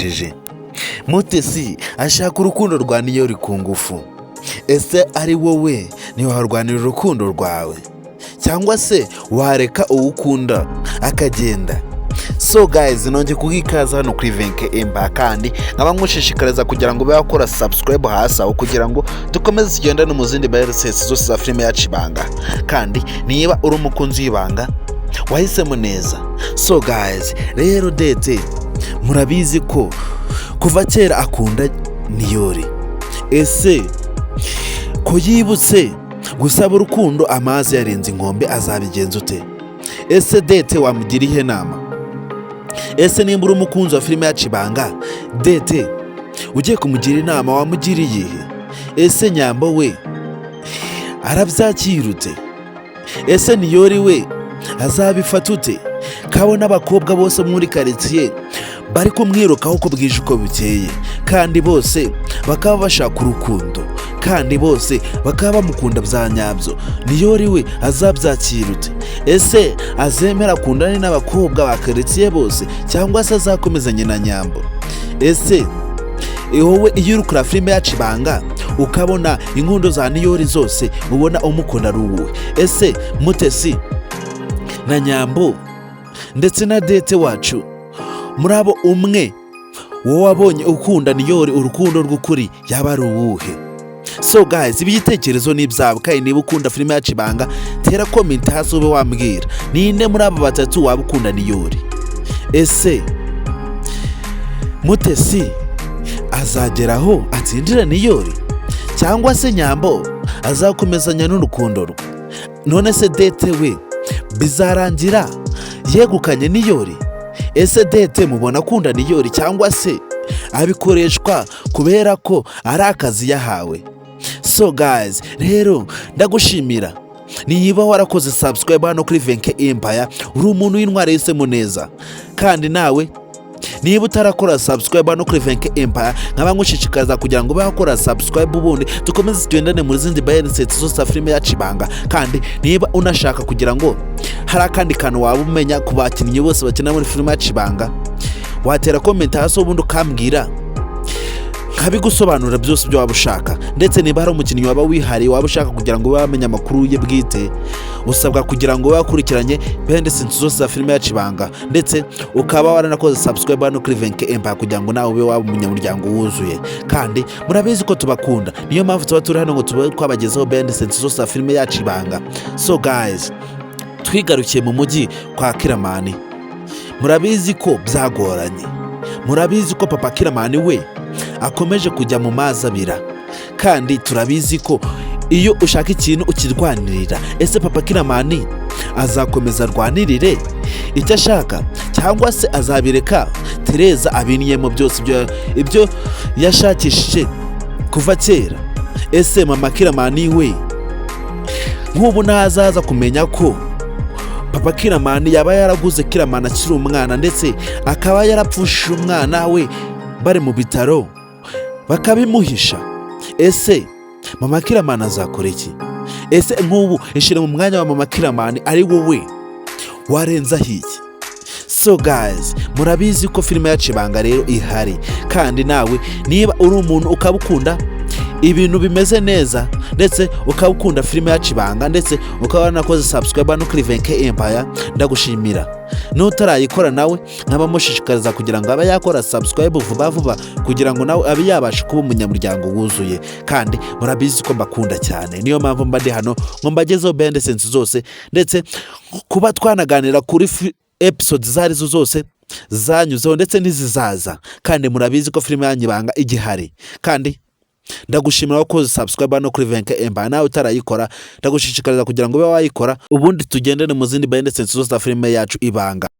Jeje Mutesi ashaka urukundo rwa Niyori ku ngufu. Ese ari wowe, ntiwarwanira urukundo rwawe, cyangwa se wareka uwo ukunda akagenda? So guys, nongeye kuguha ikaze hano kuri Venke Emba, kandi nkaba nkushishikariza kugira ngo ube wakora subscribe hasi aho, kugira ngo dukomeze tugendane mu zindi bayeresesi zose za filime yacu Ibanga. Kandi niba uri umukunzi w'Ibanga, wahisemo neza. So guys, rero Dete murabizi ko kuva kera akunda Niyori. Ese ko yibutse gusaba urukundo amazi yarenze inkombe, azabigenza ute? Ese Dete wamugira ihe nama? Ese nimba uri umukunzi wa filime yacu Ibanga, Dete ugiye kumugira inama wamugira iyihe? Ese Nyambo we arabyakira ute? Ese Niyori we azabifata ute, kabona abakobwa bose muri karitsiye bari kumwirukaho uko bwije uko bukeye, kandi bose bakaba bashaka urukundo, kandi bose bakaba bamukunda bya nyabyo? Niyori we azabyakira ute? Ese azemera akundane n'abakobwa ba karitsiye bose, cyangwa se azakomezanye na Nyambo? Ese wowe iyo uri kureba filime yacu Ibanga, ukabona inkundo za Niyori zose, ubona umukunda ari uwuhe? Ese Mutesi na Nyambo ndetse na Dete wacu, muri abo umwe wowe wabonye ukunda Niyori urukundo rw'ukuri yaba ari uwuhe? So guys, ibi igitekerezo ni ibyawe, kandi niba ukunda filime yacu Ibanga, tera comment hasi ube wambwira ninde muri aba batatu waba ukunda Niyori. Ese Mutesi azageraho atsindira Niyori, cyangwa se Nyambo azakomezanya n'urukundo rwe? None se Dete we bizarangira yegukanye Niyori? Ese Dete mubona akunda Niyori, cyangwa se abikoreshwa kubera ko ari akazi yahawe? So guys, rero ndagushimira niba warakoze subscribe hano kuri Venke Empire, uri umuntu w'intwari yahisemo neza. Kandi nawe niba utarakora subscribe hano kuri Venke Empire, nkaba ngushishikariza kugira ngo ube wakora subscribe, ubundi dukomeze tugendane mu zindi bayeniseti zose za filime yacu Ibanga. Kandi niba unashaka kugira ngo hari akandi kantu waba umenya ku bakinnyi bose bakina muri filime yacu Ibanga, watera comment hasi ubundi ukambwira nkabigusobanurira byose ibyo waba ushaka. Ndetse niba hari umukinnyi waba wihariye waba ushaka kugira ngo ube wamenya amakuru ye bwite, usabwa kugira ngo ube wakurikiranye behind scenes zose za filime yacu Ibanga, ndetse ukaba waranakoze subscribe hano kuri Venke Empire, kugira ngo nawe ube waba umunyamuryango wuzuye. Kandi murabizi ko tubakunda, niyo mpamvu tuba turi hano ngo tube twabagezaho behind scenes zose za filime yacu Ibanga. So guys, twigarukiye mu mujyi kwa Kiramani. Murabizi ko byagoranye, murabizi ko papa Kiramani we akomeje kujya mu mazi abira, kandi turabizi ko iyo ushaka ikintu ukirwanirira. Ese papa Kiramani azakomeza arwanirire icyo ashaka, cyangwa se azabireka Tereza abinyemo byose ibyo yashakishije kuva kera? Ese mama Kiramani we nk'ubu ntazaza kumenya ko papa Kiramani yaba yaraguze Kiramani akiri umwana, ndetse akaba yarapfushije umwana we bari mu bitaro bakabimuhisha? Ese mama Kiramani azakora iki? Ese nk'ubu ishyira mu mwanya wa mama Kiramani, ari wowe warenzaho iki? So guys, murabizi ko filime yacu Ibanga rero ihari, kandi nawe niba uri umuntu ukaba ukunda ibintu bimeze neza, ndetse ukaba ukunda filime yacu Ibanga, ndetse ukaba wanakoze subscribe no kuri Venke Empire, ndagushimira. N'utarayikora nawe nkaba mushishikariza kugira ngo abe yakora subscribe vuba vuba, kugira ngo nawe abe yabasha kuba umunyamuryango wuzuye. Kandi murabizi ko mbakunda cyane, niyo mpamvu mba ndi hano ngo mbagezeho behind scenes zose, ndetse kuba twanaganira kuri episode izo arizo zose zanyuzeho ndetse n'izizaza. Kandi murabizi ko filime yanyu Ibanga igihari. Kandi ndagushimira ko subscribe hano kuri Venke Empire. Nawe utarayikora, ndagushishikariza kugira ngo ube wayikora, ubundi tugendane mu zindi behind scenes zose za filime yacu Ibanga.